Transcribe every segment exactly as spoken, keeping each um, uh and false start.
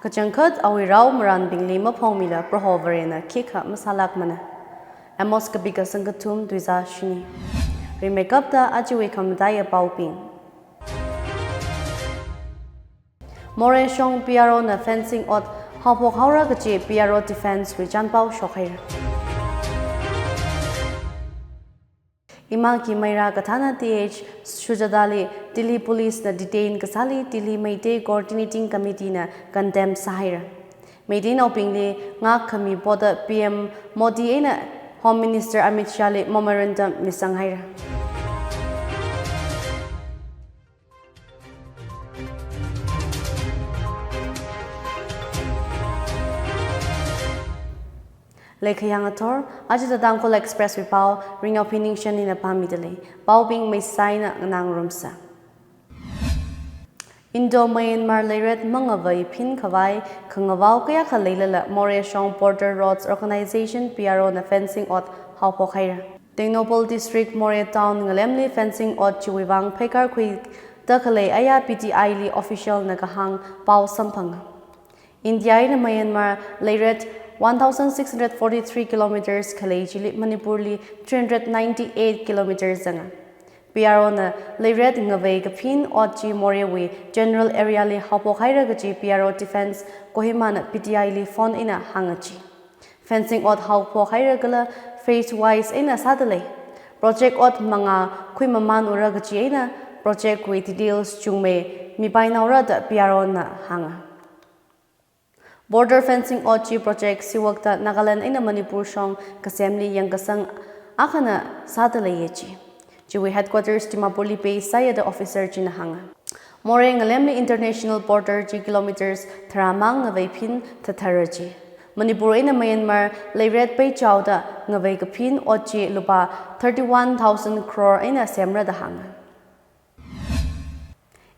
Kachangkhat awui rao marānbingli maphongmila Proho Varena khikha masālākmana. Amos kapikha sangkathum tuizā shini. Rimeikapta ajawui khamataiya paobing. Moreh shong P R O na fencing ot haophok haora kachi P R O defence wui chānpao shokhaira. Ima Kimeira kathāna Th Sujata li Delhi Police na detain kasāli Delhi Meitei Coordinating Committee na condemn sāhaira. Meiteinaobingli ngākkhami poda P M Modi eina Home Minister Amit Shah li memorandum misanghaira. Leikhayang athor, ajata Tangkhul Express wui pao, Ringyao Phiningshan ina pāmidalei. Paobing meisaina nganāngarumsa. Indo-Myanmar leiret mangavei phin khavai khangavao kayākha leilala Moreh shong Border Roads Organisation, P R O na fencing ot haophok haira. Tengnoupal District, Moreh Town ngalemli fencing ot chiwui vang pheikar khuida khalei aya P T I li official na kahāng pao samphanga. India eina Myanmar leiret one thousand six hundred forty-three kilometers khalei chili Manipur li three hundred ninety-eight kilometers zanga. P R O na leiret ngavei kaphin ot chi Moreh wui general area li haophok haira kachi P R O defence Kohima na P T I li phone eina hānga chi. Fencing ot haophok haira kala phase wise eina sādalei. Project ot mangā khuimamān ura kachi eina project wui details chungmei mipainaora da P R O na hānga. Border fencing ot chi project siwakta Nagaland eina Manipur shong kasemli yangkasang akhana sādaleiya chi. Chiwui headquarters Dimapur li base sāya da officer china hānga. Moreh ngalemli international border chi kilometers tharāmang ngavei phin thathara chi. Manipur eina Myanmar leiret peichaoda ngavei kaphin ot chi lupā thirty-one thousand crore eina semra da hānga.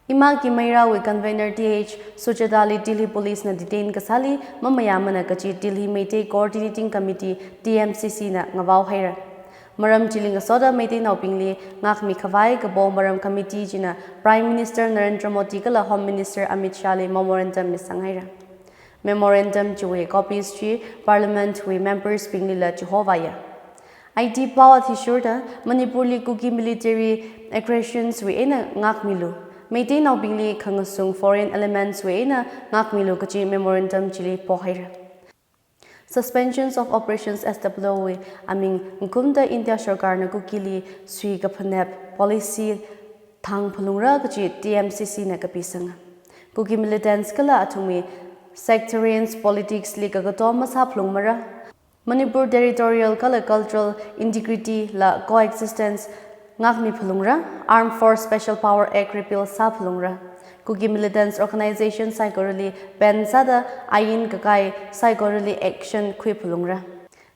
Ima Kimeira wui convener Th Sujata li Delhi Police na detain kasāli mamayāmana kachi Delhi Meitei Coordinating Committee, D M C C na ngavao haira. Maram chili ngasoda Meiteinaobingli ngākmi khavai kapo maram committee china Prime Minister Narendra Modi kala Home Minister Amit Shah li memorandum misang haira. Memorandum chiwui copies chi Parliament wui members binglila chihovāya. I T pao athishurda Manipur li Kuki military aggressions wui eina ngākmilu, Meiteinaobingli khangasung foreign elements wui eina ngākmilu kachi memorandum chili pohaira. Suspensions of Operations, S W O wui aming ngakumda India sarkarna Kukili sui kaphanep policy thang phalungra kachi T M C C na kapisanga. Kuki militants kala athumwui sectarian politics li kakatom masā phalungmara. Manipur territorial kala cultural integrity la coexistence ngākmi phalungra, Armed Force Special Power Act repeal sā phalungra. Kuki militants organization saikorali ban sāda ain kakai saikorali action khui phalungra.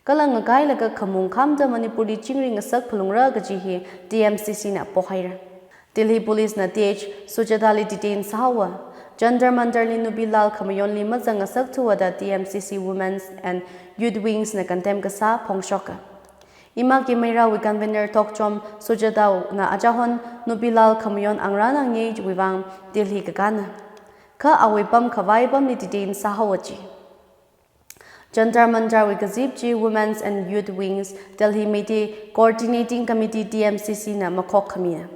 Kala ngakailaga khamung khamda Manipur li chingri ngasak phalungra kaji hi T M C C na pohaira. Delhi Police na Th Sujata li detain sāhaowa. Jantar Mantar li Nupi Lal Khamayonli mazang ngasak thuwa da T M C C Women's and Youth Wings na condemn kasā phongshoka. Ima Kimeira wui convener Thokchom Sujata na achahon Nupi Lal Khamayon angrana ngei chiwui vang Delhi kakāna. Kha awui pam khavai pamli detain sāhaowa chi. Jantar Mantar wui kazip chi Women's and Youth Wings, Delhi Meitei Coordinating Committee, T M C C na makhok khamina.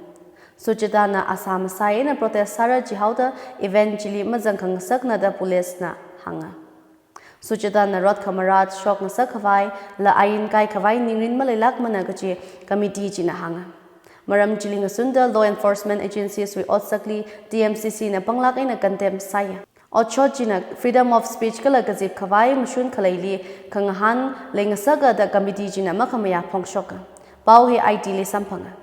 Sujata na asā masai eina protest sāra chihaoda event chili mazang khangasakna da police na hānga. Sujata na rot khamarat shok ngasak khavai la ain kai khavai ningrin maleilākmana kaji committee china hānga. Maram chili ngasunda law enforcement agencies wui otsakli T M C C na panglāk eina condemn sāya. Otshot china freedom of speech kala kazip khavai mashun khaleili khangahān leingasaka da committee china makhamayā phongshoka. Pao hi I T li samphanga.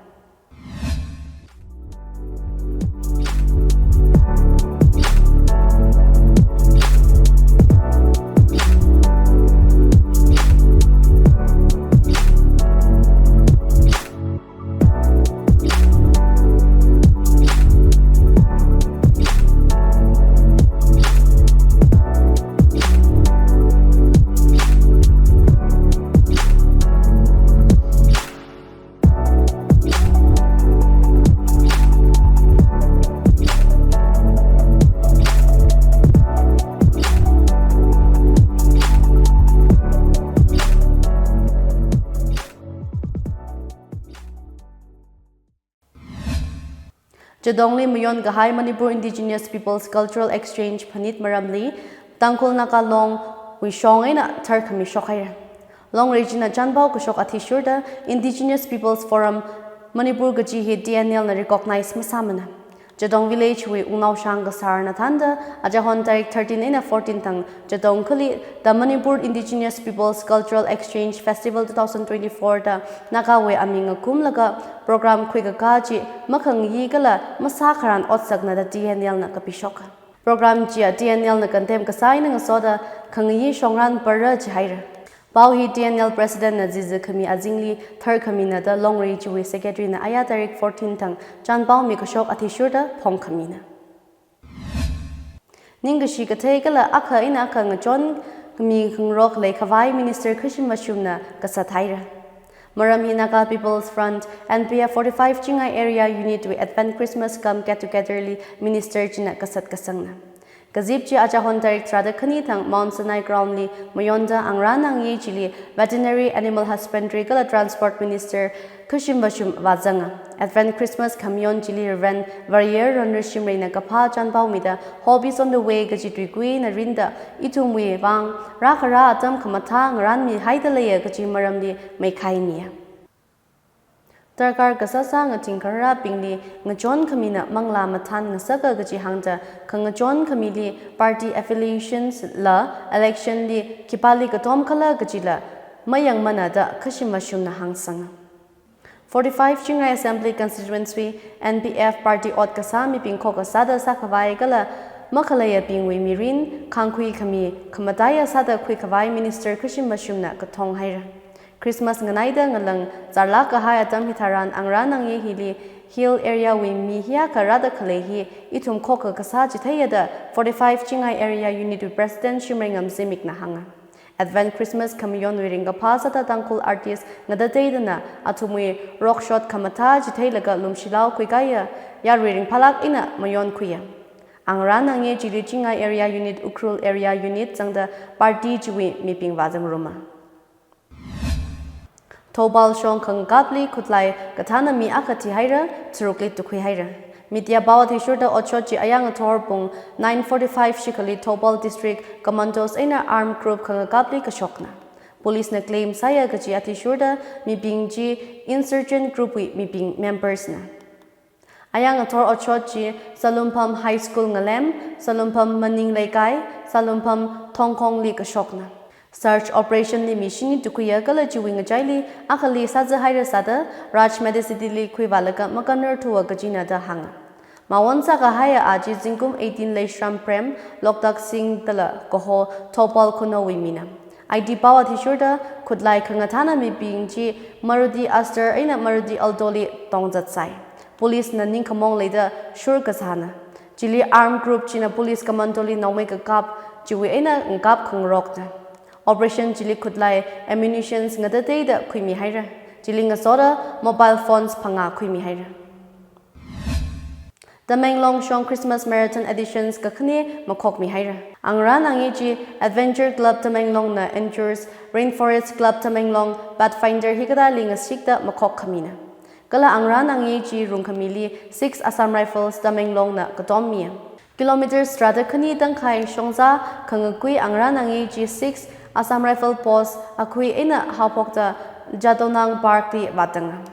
Jadongli mayon kahai Manipur Indigenous Peoples Cultural Exchange phanit maramli Tangkhul Naga Long wui shong eina tharkhami shokhaira. Long Rei china chanpao kashok athishurda Indigenous Peoples Forum Manipur kaji hi T N L na recognize masāmana. Jadong village wui ungnao shang kasarna thānda achahon tarik thirteen eina fourteen thang Jadong khali The Manipur Indigenous Peoples Cultural Exchange Festival two thousand twenty-four da Naga wui aming akumlaga program khuikaka chi makhangayi kala masākharan otsakna da T N L na kapishoka. Program chi a T N L na kantem kasā eina ngasoda khangayi shongran para jihaira. Pao hi T N L President na zizi khami azingli tharkhamina da Long Rei chiwui Secretary na aya tarik fourteen thang chanpao mikashok athishurda phongkhamina. Ningkashi kathei kala akha eina akha ngachon mi khangarok leikhavai Minister Khashim Vashum na kasat haira. Maram hi Naga People's Front, N P F forty-five Chingai Area Unit wui Advent Christmas cum Get Together li Minister china kasat kasangna. Kazip chi achahon tarik tharāda khani thang Mount Sinai Ground li mayonda angarān angayei chili Veterinary Animal Husbandry kala Transport Minister Khashim Vashum vāzanga. Advent Christmas khamayon chili Reverend Variyar Ronrishim Reina kaphā chanpao mida Hobbies on the Way kaji tuikui eina rinda ithumwui vang rākharā atam khamathā ngarānmihaida leiya kaji maramli meikhaimiya. Darkar kasāsā ngathing khararābingli ngachon khamina manglā mathān ngasaka kaji hāngda khangachon khamili party affiliations la election li khipāli katom khala kajila mayangmana da Khashim Vashum na hāngsanga. Forty-five Chingai Assembly Constituency, N P F party ot kasā mibing khokkha sāda sākhavai kala makhaleiyabingwui mirin khangkhui khami khamataiya sāda khuikhavai Minister Khashim Vashum na kathong haira. Christmas nganaida ngalang zārlāk kahai atam hitharan angarān angayei hili hill area wui mi hiyākha rāda khalei hi ithum khokkha kasā chitheiya da forty-five Chingai Area Unit wui President Shimreingam Zimik na hānga. Advent Christmas khamayonwui ringkaphā sāda Tangkhul artist ngatateidana athumwui rock shot khamathā chitheilaga lumshilao khuikaiya yarui ringphālāk eina mayonkhuiya. Angarān angayei chili Chingai Area Unit, Ukhrul Area Unit zangda party chiwui mibing vāzangruma. Thoubal shong khangakapli khutlai kathāna mi akha thihaira, tharukli tukhuihaira. Media pao athishurda otshot chi aya ngathor pung nine forty-five shikhali Thoubal District Commandos eina armed group khangakapli kashokna. Police na claim sāya kaji athishurda mibing chi insurgent group wui mibing members na. Aya ngathor otshot chi Salunpham High School ngalem, Salunpham Maning Leikai, Salunpham Thongkhongli kashokna. Search operation li mi shini tukhuiya kala chiwui ngachaili akhali sāzahaira sāda Raj Medicity li khuivālaga makanner thuwa kajina da hānga. Mawon sākahaiya a chi zingkum eighteen leishram Prem, Loktak Singh dala kaho Thoubal Khunou wui mina. I D pao athishurda khutlai khangathāna mibing chi Maruti Astor eina Maruti Alto li tongzat sai. Police na ningkhamong leida shur kasāna. Chili armed group china police commando li naomei kakap chiwui eina ngakap khangarokna. Operation chili khutlai ammunitions ngatateida khuimihaira. Chili ngasoda mobile phones phangā khuimihaira. Tamenglong shong Christmas Marathon editions kakhane makhokmihaira. Angarān angayei chi Adventure Club Tamenglong na Endures, Rainforest Club Tamenglong, Pathfinder hikathāli ngasikda makhok khamina. Kala angarān angayei chi rungkhamili six Assam Rifles Tamenglong na katom miya. Kilometers tharāda khani tangkhai shongzā khangakui angarān angayei chi six Assam Rifle Post akhui eina haophokta Jadonang Park li vātanga.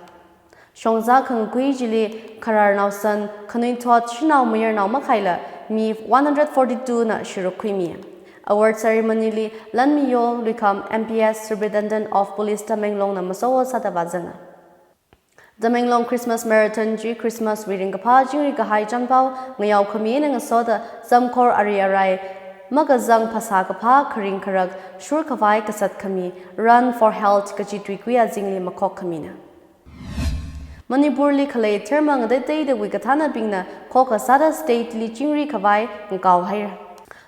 Shongzā khangakui chili kharar naosan, khanuithot, shanao mayarnao makhaila mi one hundred forty-two na shuruk khuimiya. Award ceremony li Lanmiyo Luikham M P S Superintendent of Police Tamenglong na masowo sāda vāzanga. Tamenglong Christmas Marathon chi Christmas wui ringkaphā chingri kahai chanpao ngayao khami eina ngasoda zamkhor ari arai makazang phasā kaphā kharing kharak shur khavai kasat khami Run for Health kaji tuikui azingli makhok khamina. Manipur li khalei dharma ngatateidawui kathānabingna khokkha sāda state li chingri khavai ngakao haira.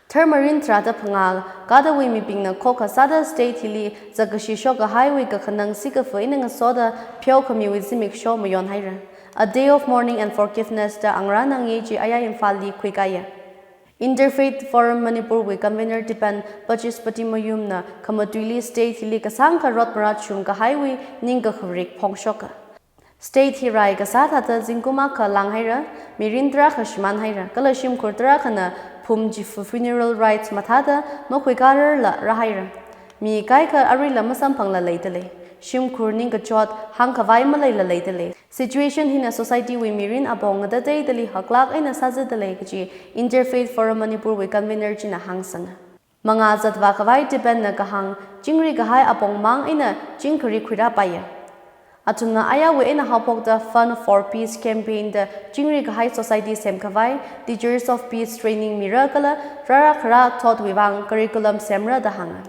Dharma rin tharāda phangā kadawui mibingna khokkha sāda state hili zakkashi shokkahaiwui kakhanang sikafa eina ngasoda pheokhamiwui zimiksho mayonhaira. A Day of Mourning and Forgiveness da angarān angayei chi aya Imphal li khuikaiya. Interfaith Forum Manipur wui convener Tipan Pachispati Mayum na khamatuili state hili kasāngkha rot marat shum kahaiwui ningkakharik phongshoka. State hi rai kasā thāda zingkum akha langhaira, mirin tarākha shimānhaira, kala shimkhur tarākhana phum chifa funeral rites mathāda makhuikārarla rāhaira. Mi kaikha aruila masamphangla leidalei. Shimkhur ningkachot hāngkhavai maleila leidalei. Situation hina society wui mirin apong ngatateidali haklāk eina sāzadalei kaji Interfaith Forum Manipur wui convener china hāngsanga. Mangā zatvā khavai Tibetan na kahāng, chingri kahai apong mang eina chingkhari khuirāpaiya. Athumna ayāwui eina haophokta Fund for Peace campaign da chingri kahai society semkhavai, Teachers of Peace training mira kala rāra kharā thotwui vang curriculum semra da hānga.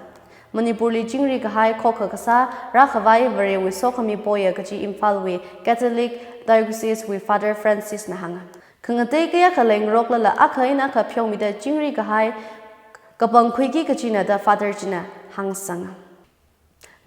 Manipurli chingri kahai khokha kasā rākhavai Varewui sokhami poya kaji Imphalwui Catholic Diocese wui Father Francis na hānga. Khangatei kayākha leingaroklala akha eina akha pheomida chingri kahai kapangkhuiki kajina da Father china hāngsanga.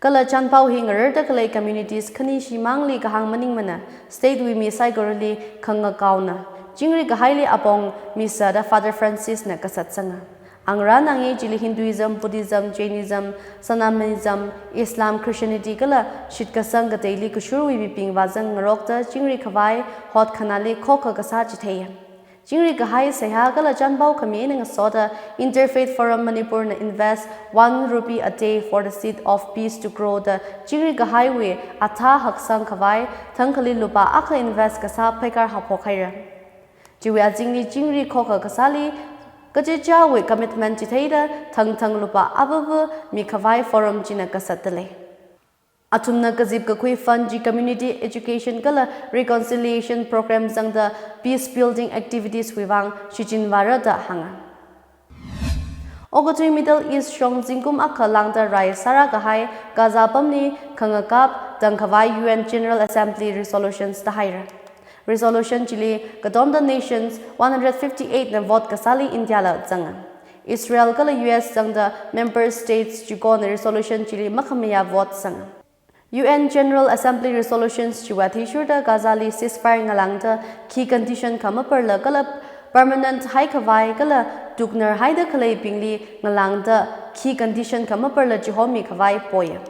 Kala chānpao hi ngararda khalei communities khani shimangli kahāng maningmana, state wui mi saikorali khangakaona. Chingri kahaili apong misa da Father Francis na kasatsanga. Angarān angye chili Hinduism, Buddhism, Jainism, Sanamanism, Islam, Christianity kala shitkasang kateili kashurwui mibing vāzang ngarokta chingri khavai hotkhana li khokha kasā chitheiya. Chingri kahai seihā kala chānpao khami eina ngasoda Interfaith Forum Manipur na invest one rupee a day for the seed of peace to grow da chingri kahaiwui athā haksang khavai thangkhali lupā akha invest kasā pheikar haophok haira. Chiwui azingli chingri khokha kasāli kachichāwui commitment chitheida thangthang lupā avava mikhavai forum china kasatdalei. Athumna kazip kakhui fund chi community education kala reconciliation program zangda peace building activities wui vang shichinvāra da hānga. Okathui Middle East shong zingkum akha lāngda rai sārā kahai Gaza pamli khangakap tangkhavai U N General Assembly resolutions da haira. Resolution chili katomda nations one hundred fifty-eight na vote kasāli India la zanga. Israel kala U S zangda member states chikona resolution chili makhamayā vote sanga. U N General Assembly resolutions chiwui athishurda Gaza li ceasefire ngalāngda khi condition kha maparla kala permanent haikhavai kala tuknar haida khaleibingli ngalāngda khi condition kha maparla chihomi khavai poya.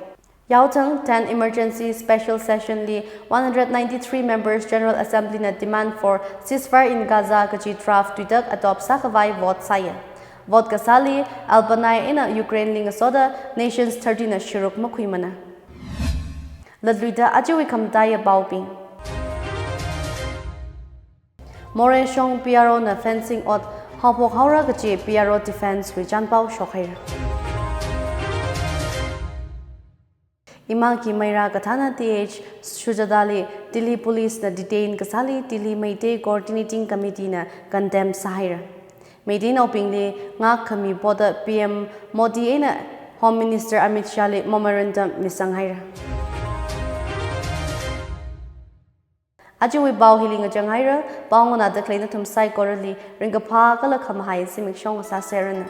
Yaothang ten emergency special session li one hundred ninety-three members General Assembly na demand for ceasefire in Gaza kaji draft tuitak adopt sākhavai vote sāya. Vote kasāli Albania eina Ukraine li ngasoda nations thirty na shuruk makhuimana. Latluida ajawui khamataiya paobing. Moreh shong P R O na fencing ot haophok haora kaji P R O defense wui chānpao shokhaira. Ima ki Meira kathāna T H Sujata li Delhi Police na detain kasāli Delhi Meitei Coordinating Committee na condemn sāhaira. Meiteinaobingli ngākkhami poda P M Modi eina Home Minister Amit Shah li memorandum misanghaira. Ajawui pao hili ngachang haira, pao nganāda khalei nathum saikorali ringkaphā kala khamahai zimiksho ngasāseranu.